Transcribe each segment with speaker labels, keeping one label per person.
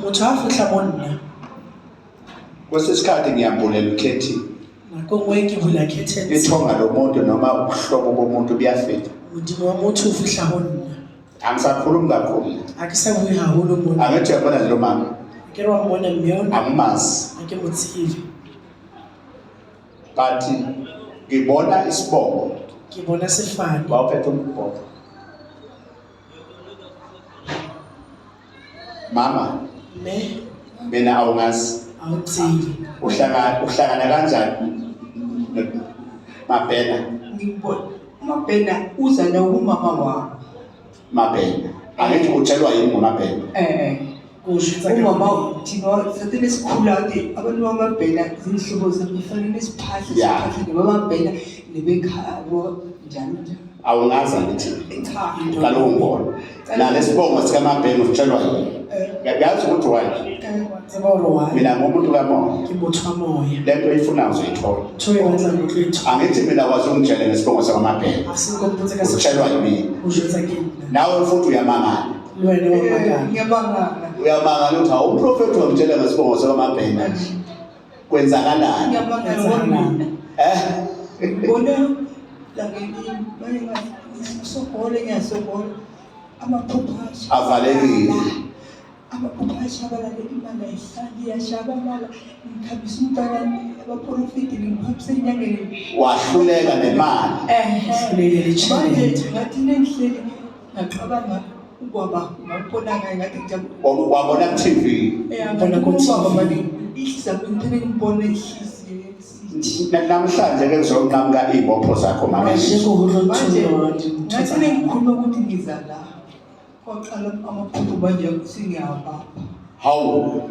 Speaker 1: Motho ha a fihla mo nna.
Speaker 2: Kwesinye isikhathi ngiyambulela ukhethini.
Speaker 1: Nako nngwe ke bula curtains.
Speaker 2: Ithonga lomuntu noma ubuhlobo bomuntu buyafika.
Speaker 1: Modimo wa motho o fihla ho nna.
Speaker 2: Angisakhulumi kakhulu.
Speaker 1: Ha ke sa bue haholo mona.
Speaker 2: Angithi uyabona nje lo mama.
Speaker 1: Ke re wa mmona mme ona.
Speaker 2: Angimazi.
Speaker 1: Ha ke mo tsebe.
Speaker 2: But ngibona isibongo.
Speaker 1: Ke bona sefane.
Speaker 2: Wawuphethe umbhobho. Mama.
Speaker 1: Mme.
Speaker 2: Mina awungazi.
Speaker 1: Awutsebe.
Speaker 2: Uhlangana uhlangana kanjani Mabhena?
Speaker 3: Ngibona uMabhena uza nawo umama wami.
Speaker 2: Mabhena. Angithi utshelwa yini ngoMabhena?
Speaker 3: Eh.
Speaker 1: Kusho
Speaker 3: Umama thina sathina sikhula ukuthi abantu bamabhena zinhlobo zami fana nesiphahle siphahle nebamabhena nebekhabo njalo njalo.
Speaker 2: Awungazi angithi.
Speaker 3: Cha.
Speaker 2: Uqala ukungibona. Nalesibongo sikaMabhena usitshelwa yini? Yazi ukuthi why?
Speaker 1: Tseba hore why.
Speaker 2: Mina ngumuntu kamoya.
Speaker 1: Ke motho wa moya.
Speaker 2: Lento oyifunayo uzoyithola.
Speaker 1: Ntho e batlang o tlo e thola.
Speaker 2: Angithi mina wazi ungitshele ngesibongo sakaMabhena.
Speaker 1: Ha se nko mpotse ka se.
Speaker 2: Utshelwa yimina.
Speaker 1: O jwetsa ke nna.
Speaker 2: Nawe futhi uyamangala.
Speaker 1: Le wena wa makala.
Speaker 3: Ngiyamangala.
Speaker 2: Uyamangala ukuthi hawu umprofethi wangitshela ngesibongo sakaMabhena nje. Kwenzakalani?
Speaker 3: Ngiyamangala ngomina.
Speaker 2: Eh?
Speaker 3: Ngibona la ngelinye manje ngasogola ngiyasogola amaphupho
Speaker 2: Avalekile.
Speaker 3: Amaphupho ayashabalala imali ayihlali iyashabalala ngikhambisa umntwana abaprofiti ngimhambise enyangeni.
Speaker 2: Wahluleka nemali.
Speaker 1: Hlulekile le
Speaker 3: Manje
Speaker 1: tjhelete.
Speaker 3: ngathi nengihleli ngacabanga ubaba ngambona ngaye ngathi ngijabule.
Speaker 2: Wabona ku-TV.
Speaker 1: Ngibona ku-TV.
Speaker 3: Ubaba manje ihliziyo ngithele ngibone ihliziyo esithi.
Speaker 2: Namhlanje ke ngizonqamuka iy'bopho zakho mama.
Speaker 1: Kajeko ho tlo
Speaker 3: Manje
Speaker 1: nthunya dintho
Speaker 3: ngathi
Speaker 1: tsa hao.
Speaker 3: nengikhuluma ukuthi ngiza la kwaqala amaphupho manje sengiyabapha.
Speaker 2: Hawu.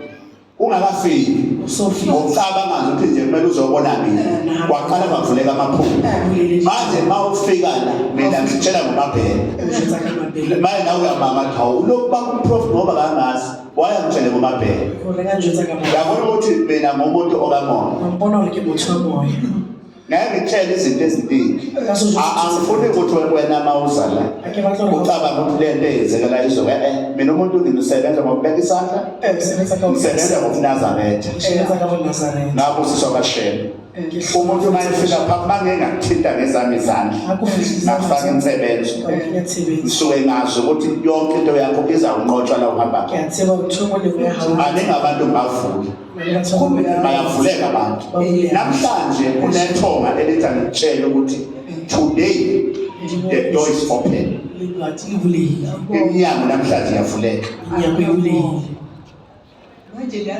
Speaker 2: Ungakafiki.
Speaker 1: O so fihla.
Speaker 2: Ngokucabanga nje ukuthi nje kumele uzobona mina. Kwaqala kwavuleka amaphupho.
Speaker 1: Bulele
Speaker 2: Manje uma ufika la mina ngikutshela ngoMabhena.
Speaker 1: O jwetsa ka Mabhena.
Speaker 2: Manje nawe uyamanga ukuthi hawu lokhu bakumprof ngoba kangazi. Wayangitshele ngoMabhena.
Speaker 1: Hore ka njwetsa ka Mabhena.
Speaker 2: Uyabona ukuthi mina ngumuntu okamoya.
Speaker 1: Wa mpona hore ke motho wa moya.
Speaker 2: Ngeke ngitshele izinto eziningi.
Speaker 1: Ka se jwetse
Speaker 2: Angifuni ukuthi wena uma uza la
Speaker 1: Ha ke batle hore
Speaker 2: ucabanga ukuthi le nto eyenzeka la izobe mina umuntu ngisebenza ngokubeka isandla,
Speaker 1: sebetsa ka
Speaker 2: ngisebenza ngobuNazaretha.
Speaker 1: Sebetsa ka boNazaretha.
Speaker 2: Ngabusiswa kaShembe. Umuntu uma efika phambi uma ngingakuthinta ngezami izandla,
Speaker 1: Ha ko fihlisa
Speaker 2: ngakufaka insebenzo.
Speaker 1: Ka o kenya tshebetso.
Speaker 2: Ngisuke ngazi ukuthi yonke into yakho izawunqotshwa la uhamba
Speaker 1: Ke a
Speaker 2: khona.
Speaker 1: tseba ntho e nngwe le nngwe ya hao.
Speaker 2: Baningi abantu bavula. Bayavuleka abantu. Namhlanje kunethonga elithi angikutshele ukuthi today the door is open.
Speaker 1: Lebati le bulehile.
Speaker 2: Iminyango namhlanje iyavuleka.
Speaker 1: Menyako e bulehile.
Speaker 3: Manje la